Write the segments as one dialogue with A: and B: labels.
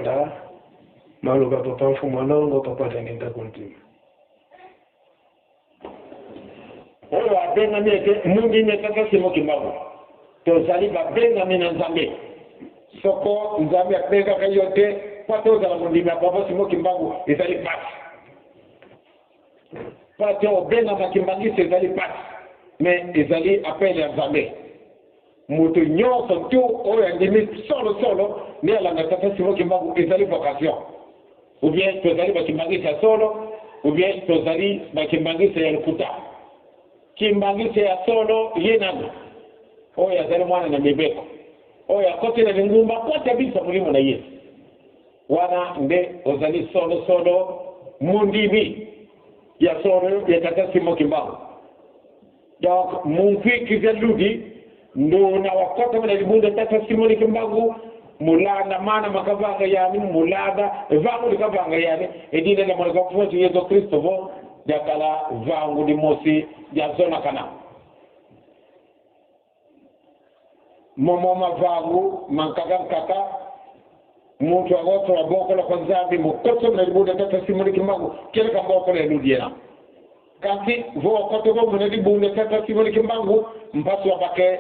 A: Bolanda maloba papa Mfumu a Nongo, papa Diangienda Kuntima.
B: Oyo abengami ete mondimi ya Tata Simon Kimbangu. Tozali babengami na Nzambe. Soko Nzambe abengaka yo te mpo ate ozala mondimi ya Papa Simon Kimbangu, ezali pasi. Mpo ate obengama Kimbangiste ezali pasi. Mais ezali appel ya Nzambe. Moto nyonso tout oyo andimi solo solo nde alanda Tata Simon Kimbangu, ezali vocation. Ou bien tozali ba kimbangiste ya solo ou bien tozali ba kimbangiste ya lokuta. Kimbangiste ya solo ye nani? Oyo azali mwana na mibeko, oyo akoti na lingumba mpo ete abikisa molimo na ye. Wana nde ozali solo solo mondimi ya solo ya Tata Simon Kimbangu. Donc munkwikizya ludi nduna wakota na libunda Tata Simoni Kimbangu mulanda mana makavanga yani mulanda vangu likavanga yani edina lya mwana kwa mfumu Yesu Kristo vo jakala vangu limosi lya zona kana momo mavangu mankaka nkaka muntu agotola bokola kwa Nzambi mukoto na libunda Tata Simoni Kimbangu keleka bokola eludi yena kasi vo koto ko muna libunda Tata Simoni Kimbangu mpasu wabake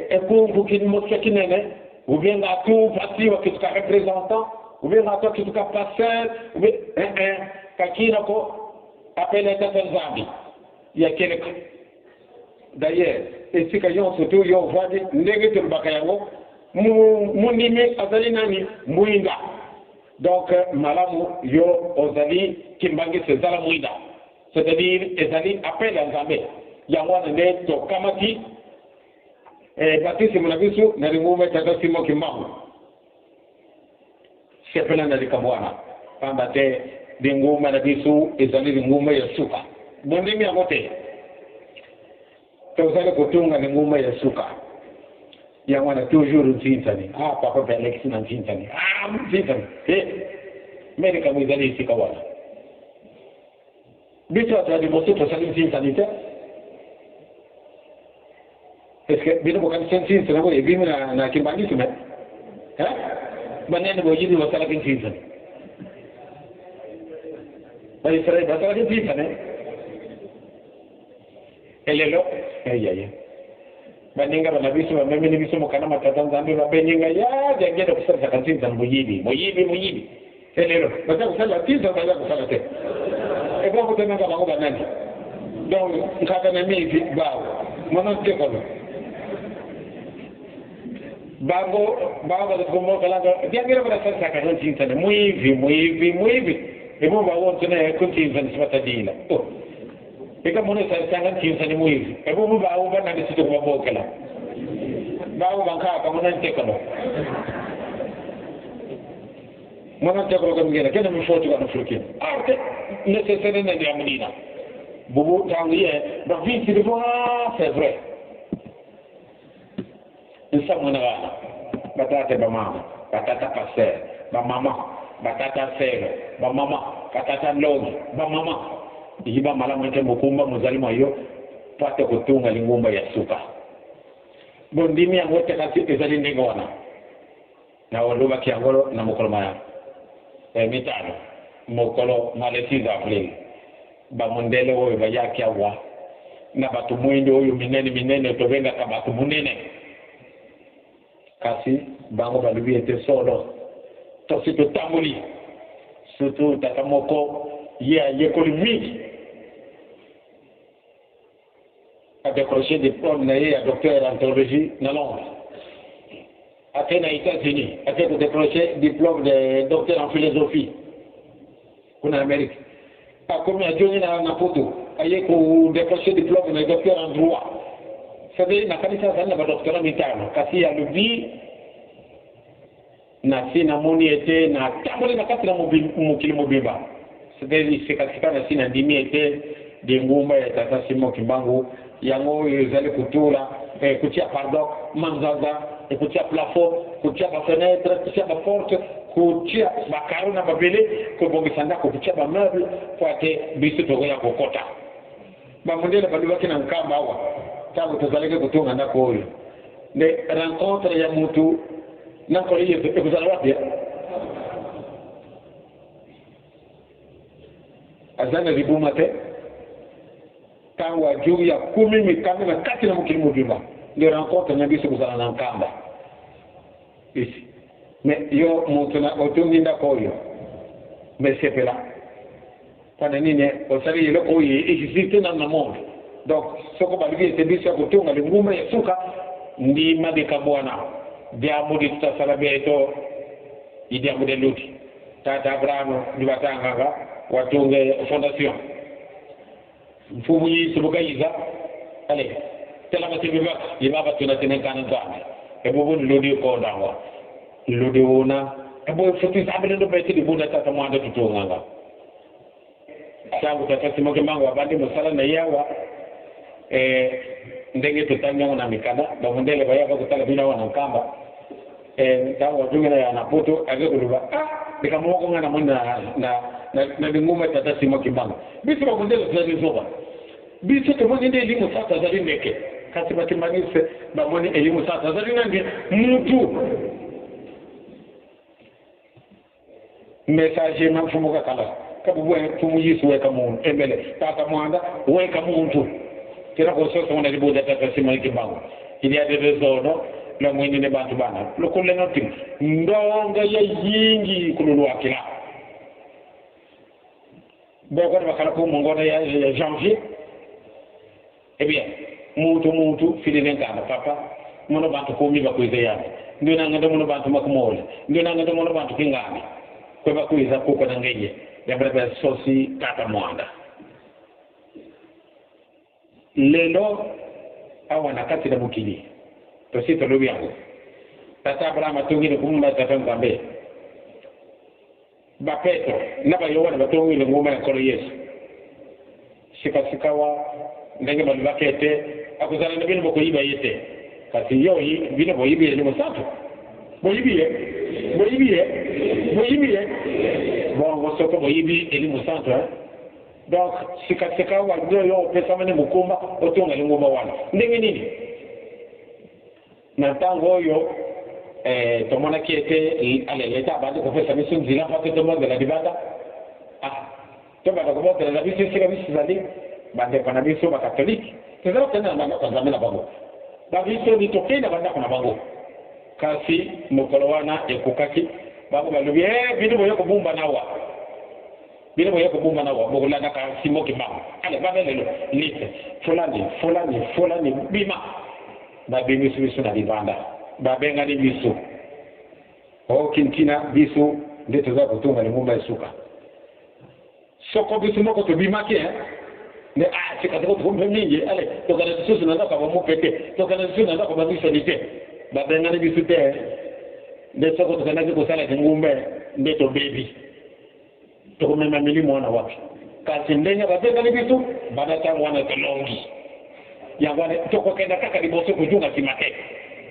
B: ekungu kinimosia kinene ou bien ngatu pasi wa kituka représentant ou bien ngatu kituka pasteur ou bien kakina ko appelé Tata Nzambi ya keleka. D'ailleurs esika yonso tu yo ovandi ndenge tolobaka yango mundimi azali nani mwinda. Donc malamu yo ozali kimbangisi ezala mwinda, c'est-à-dire ezali appel ya Nzambe. Yango wana nde tokamati batisimo na biso na lingumba Tata Simon Kimbangu. Sepela na likambo wana pamba te lingumba na biso ezali lingumba ya suka. Bondimi yango te, tozali kotunga lingumba ya suka. Yango wana toujours nzinzani. Ah, papa mpe alekisi na nzinzani. Ah, nzinzani. Eh, me likambo ezali esika wana. Biso bato ya liboso tosali nzinzani te. Est-ce que bino bokanisi nzinzani yango ebimi na kimbangisme? Hein? Banani boyibi basalaki nzinzani? Ba Israël basalaki nzinzani? Elelo eyeye baninga bana biso bamemeli biso mokanda matata Nzambe babeninga ya jangenda kosalisaka nzinzani moyibi moyibi moyibi. Elelo baza kosala nzinzani baza kosala te ebongo tomenga bango banani. Donc nkaka na mivi bawo mwana ntekolo bango bango bazakumokalanga jangenda banasalisaka nzinzani muivi muivi muivi ebo bango ntene kunzinzani sibatadila. Oh eka mono salisanga nzinzani muivi ebo mu bawo banani sito kubabokela bawo bankaka mwana ntekolo mwana ntekolo kamingena kena mifoti kana fulukina arte nécessaire na ndi amulina bubu tangu ye ba visi de voix c'est vrai nsamona bana batata ba mama batata pasteur ba mama batata sero ba mama batata longi ba mama yiba malamu ete mokumba mozali mwa yo po ate kotunga lingumba ya suka. Bondimi yango te kasi ezali ndenge wana. Na olobaki yango na mokolo ma mitano mokolo ma le 6 avril bamondele oyo bayaki awa na bato mwindo oyo minene minene tobengaka bato monene kasi bango balobi ete solo tosi totamboli surtout tata moko ye ayekoli mingi a décroché diplôme na ye ya docteur en théologie na Londres, ake na États-Unis ake kodécroché diplôme de docteur en philosophie kuna Amérique, akomi ajongi na Poto aye kodécroché diplôme na docteur en droit. C'est-à-dire nakanisi azali na badoctorat mitano kasi alobi na si namoni ete natamboli na kati na mokili mobimba. C'est-à-dire sikasika na si nandimi ete lingumba ya Tata Simon Kimbangu yango oyo ezali kotula kotia pardon manzaza, kotia plafond, kotia bafenêtre, kotia baporte, kotia bakaro na mabele, kobongisa ndako, kotia bameuble po ate biso tokoya kokota. Bamondele balobaki na nkamba awa ntango tozalaki kotonga ndako oyo nde rencontre ya mutu na nkolo Yesu ekozala wapi? Azali na libuma te. Ntango ajuri ya kumi mikanda na kati na mokili mobimba, nde rencontre na biso kozala na Nkamba isi. Me yo moto na otongi ndako oyo, me sepela mpona nini osali eloko oyo existe nano na monde. Donc soko balobi ete biso ya kotonga lingumba ya suka, ndima likambo wana. Diambu ditu tasala beto idiambu de luti tata Abraham ndibatanganga watunge fondation mfumu Yesu bukayiza ale tela basimbi baka yeba batuna tinenkana Nzambe ebubu ludi kondangwa ludi una ebo futi Nzambe ndo beti libunda tata mwanda tutunganga. Ntango tata Simon Kimbangu abandi mosala na ye awa, ndenge totangi yango na mikanda, bamundele bayaka kotala bino awa na Nkamba. Ntango azongela ya na Poto, ake koloba: "Ah, likambo moko ngai namoni na lingomba tata Simon Kimbangu. Biso bamundele tozali zoba, biso tomoni nde elimo sasa azali ndeke, kasi bakimbanguiste bamoni elimo sasa azali nani? Mutu messager na mfumu kakala kabubu mfumu Yesu weka muntu embele tata mwanda weka muntu tena kososa ngona libunda tata Simon Kimbangu il y a des raisons la mwini ne bantu bana lokole noti ndonga ya yingi kululwakila boko bakala ko mongona ya janvier. Eh bien, muntu muntu filile nkanda papa mono bantu kumi bakwiza yame ndio nangende mono bantu makumole ndio nangende mono bantu kingami kwe bakwiza kuko na ngenye yabra sosi tata mwanda. Lelo awa na kati na mokili tosi tolobi yango tata Abraham atongi ngumba tata Nzambe, bapetro na bayohana batongi ngumba ya Nkolo Yesu. Sikasikawa ndenge balobaki ete akozala na bino bokoyiba ye te, kasi yo bino boyibi ye mosantu, boyibi ye, boyibi ye, boyibi ye. Bongo soko boyibi eli mosantu, donc sikasikawa nde yo opesamani mokumba otonga lingumba wana ndenge nini? Na ntango oyo tomonaki ete ale leta abandi kopesa biso nzela mpo te tobondela libanda, tobanda kobondela na biso esika biso ezali. Bandeko na biso bakatolike tozala kokende na bandako ya Nzambe na bango, babiso ni tokei na bandako na bango. Kasi mokolo wana ekokaki, bango balobi: "Bino boye kobumba nawa, bino boye kobumba nawa, bokolandaka Simon Kimbangu. Ale bana lelo liste fulani fulani fulani bima." Babimisi biso na libanda, babengani biso. Oki ntina biso nde toza kotonga lingumba esuka. Soko biso moko tobimaki nde sika toko tokompe mingi, ale tokende lisusu na ndako ya bamope te, tokende lisusu na ndako bamisoni te, babengani biso te. Nde soko tokendaki kosala lingumba nde tobebi, tokomema milimo wana wapi? Kasi ndenge babengani biso, banda ntango wana tolongi yango wana, tokokenda kaka liboso, kozonga nsima te.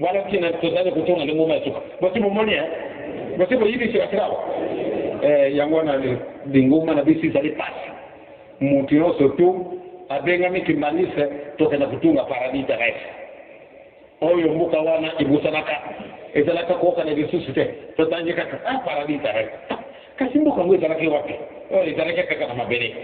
B: Wana ntina tozali kotonga lingumba ya suka. Bosi bomoni, bosi boyibi sikasika awa. Yango wana lingumba na biso ezali pasi. Moto nyonso tu abengami kimbanguiste, tokenda kotunga paradis terrestre oyo mboka wana ebusanaka, ezalaka kokana lisusu te. Totangi kaka paradis terrestre, kasi mboka yango ezalaki wapi? Oyo ezalaki kaka na mabele.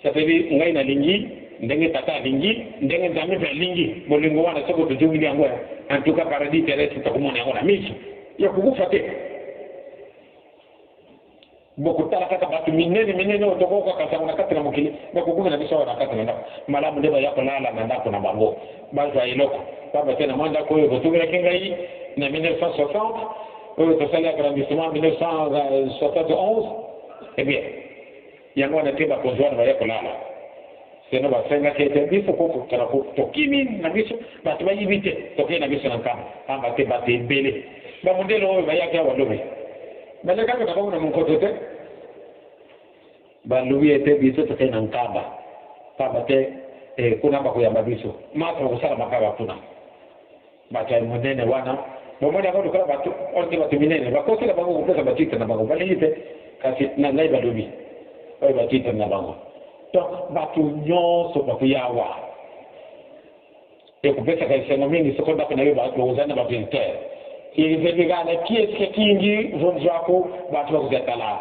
B: Ça veut dire ngai nalingi ndenge tata alingi, ndenge Nzambe mpe alingi. Bolingo wana soki tozongili yango, en tout cas paradis terrestre tokomona yango na miso ya kokufa te. Bokotala kaka bato minene minene oyo tokokaka sango na kati na mokili, bakokumi na biso awa na kati na ndako malamu, nde baya kolala na ndako na bango, bazwa eloko pamba te. Na mwa ndako oyo botongelaki ngai na 1960, oyo tosali agrandissement 1971, eh bien yango wana te bakonzi wana baya kolala. Seno basengaki ete biso kokokana tokimi na biso, bato bayibi te, tokei na biso na Nkamba pamba te bato ebele bamondele oyo bayaki awa lobi balekaka na bango na monkoto te. Balobi ete biso tokei na Nkamba pamba te kuna bakoyamba biso, masa bakosala makaba kuna. Bato ya monene wana bomoni yango lokola bato oyo te, bato minene bakosela bango kopesa batitre na bango, balingi te. Kasi na ngai balobi oyo batitre na bango. Donc bato nyonso bakoyawa, ekopesaka esengo mingi soko ndako na yo ozali na bavisiteur. Ezebekana kiesike kingi vonzwako bato bakozatala.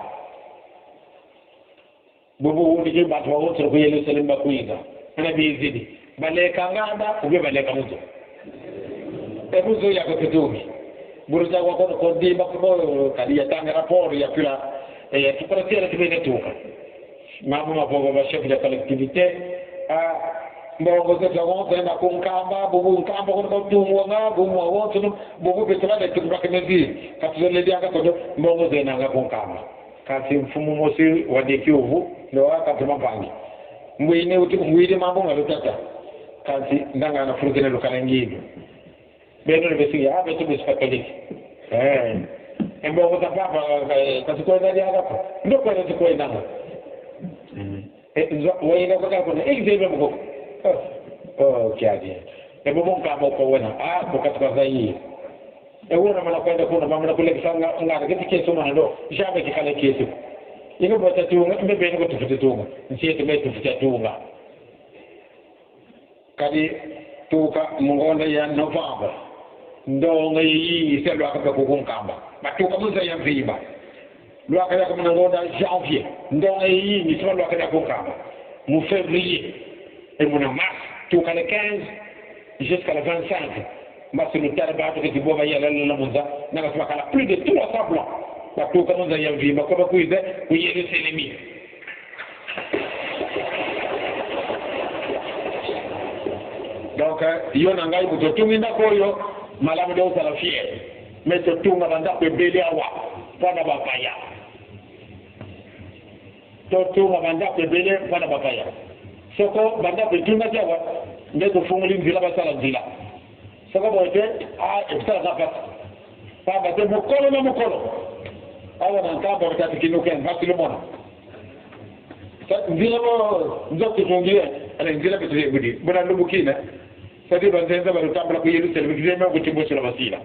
B: Bubu wundiki bantu bawotero ku Yerusalemu bakwiza ana bizidi baleka nganda ubye baleka muzo emuzo yako kitumi buruza kwa kono kondimba kubo kali yatanga rapport ya kula ya tukoratira tibene tuka mama mabobo ba chef de collectivité a mbongo zetu wonse na kunkamba bubu nkamba kono kotumwa nga bubu wonse bubu betala tuka kemezi katuzele aka kodo mbongo zena nga kunkamba kasi mfumu mosi wa dekiuvu ndo akatuma pangi mbwine uti mbwine mambo ngalutata kasi ndanga na furukene lukana ngido beno lebesi ya beto besi katoliki eh embongo za papa kasi kwenda aka ndo kwenda kwenda wayina kwa kona exebe mukoko oh kiadi ebo monka moko wena ah kokatuka zayi ewona mana kwenda kuna mamana kule kisanga ngara kiti keso mana ndo jabe kikale keso iko bota tunga mbebe ko tufute tunga nsiye tume tufute tunga kadi tuka mungonda ya novembre ndonga yi selo akapa kukunkamba batuka muza ya mvimba lwaka ya mungonda janvier ndonga yi ni selo lwaka ya kunkamba mu février et mu mars tuka le 15 jusqu'à le 25 mbasi lutare bato ke tiboba ya la munza na kasema plus de 300 blancs batuka munza ya mvimba kwa bakuize ku Yerusalemu donc yo na ngai moto otungi ndako oyo malamu nde ozala fier mais totunga bandako ebele awa mpona bapaya totunga bandako ebele mpona bapaya soko bandako etungaki awa nde tofungoli nzela basala nzela soko boye te ekosalaka mpasi pamba te mokolo na mokolo awa na nkamba batati kinuke mpasi lomona nzela bo nzoto etungi ale nzela betu bona lubukina sadi banzenza balutambula ku Yerusalemu kizema kutimbosela basila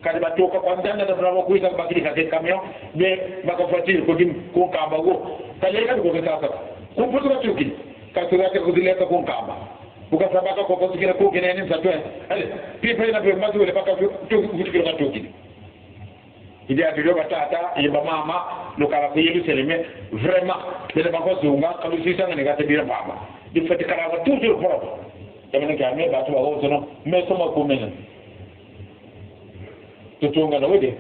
B: kadi batoka kwa ndanda na bravo kuiza bakili kake camion be bakafuatili kodim kunkamba go kaleka ko sasa kumputuka tuki kasuraka kuzileka kunkamba ukasabaka kwa kusikira kukene ni satwe ale pipa ina pe mazu le baka tuki tuki idi adilo batata iba mama lokala ku Yerusalemu vraiment bele bakozunga kalusisa ngene kate bira baba difatikala toujours propre yamene kame batu bawozono meso makumene tutunga na wede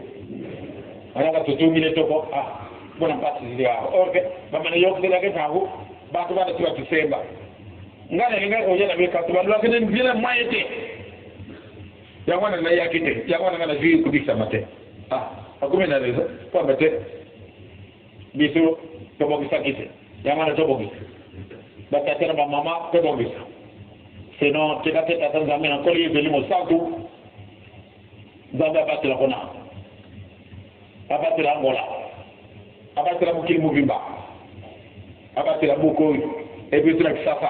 B: anaka tutungile toko ah bona mpati zili aho orke bamane yokuzela ke tangu batu bana tiwa tisemba ngana linga oya na beka tubandu lakini vile mwayete yangwana na yakite yangwana ngana jui kubikisa mate ah akumi na rezo kwa mate biso tobongisa kite yangwana tobongisa batata na bamama tobongisa sinon tika te tata nzambe na nkolo yesu elimo santu nzambe abatela kona abatela angola abatela mokili mobimba abatela mboka oyo ebiso na kisasa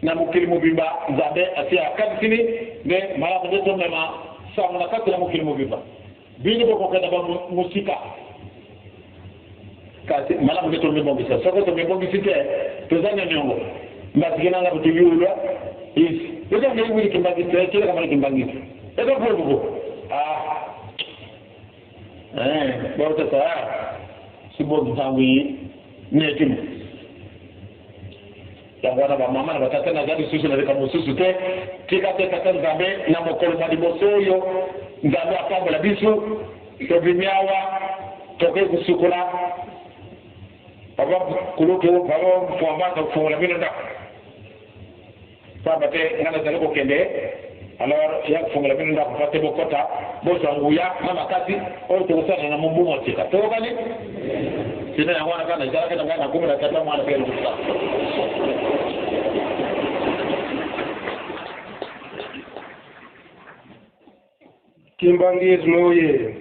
B: na mokili mobimba nzambe asi akanisini nde malamu nde tomema sango na kati na mokili mobimba bino bokokenda ba mosika kasi malamu nde tomibongisa soko tomibongisi te toza na niongo mbasiki nanga butu yulwa isi eka ngai wili kimbangisi kile kama kimbangisi eka vuvu ah eh bauta sa sibongi tangu netumu yango wana bamama na batata naza lisusu na likambo mosusu te tika te tata nzambe na mokolo mwa liboso oyo nzambe apambola biso tobimi awa tokoki kosukola papa kulutu papa mfuamba kofungola bino ndako pamba te nga nazali kokende alors ya kofungola bino ndako pa te bokota bozwa nguya na makasi oyo tokosala na mombu mosika toyokani sino yango wana kaka nazalaki na ngai nakomi na tata mwana mpe lusa
A: Kimbanguisme oye!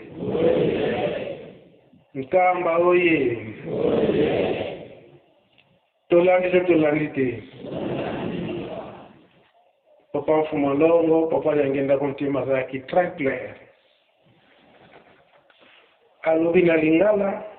A: Nkamba oye! Tolandi te tolandi te. Papa Mfumu Longo, papa Diangienda Kuntima azalaki très clair. Alobi na lingala.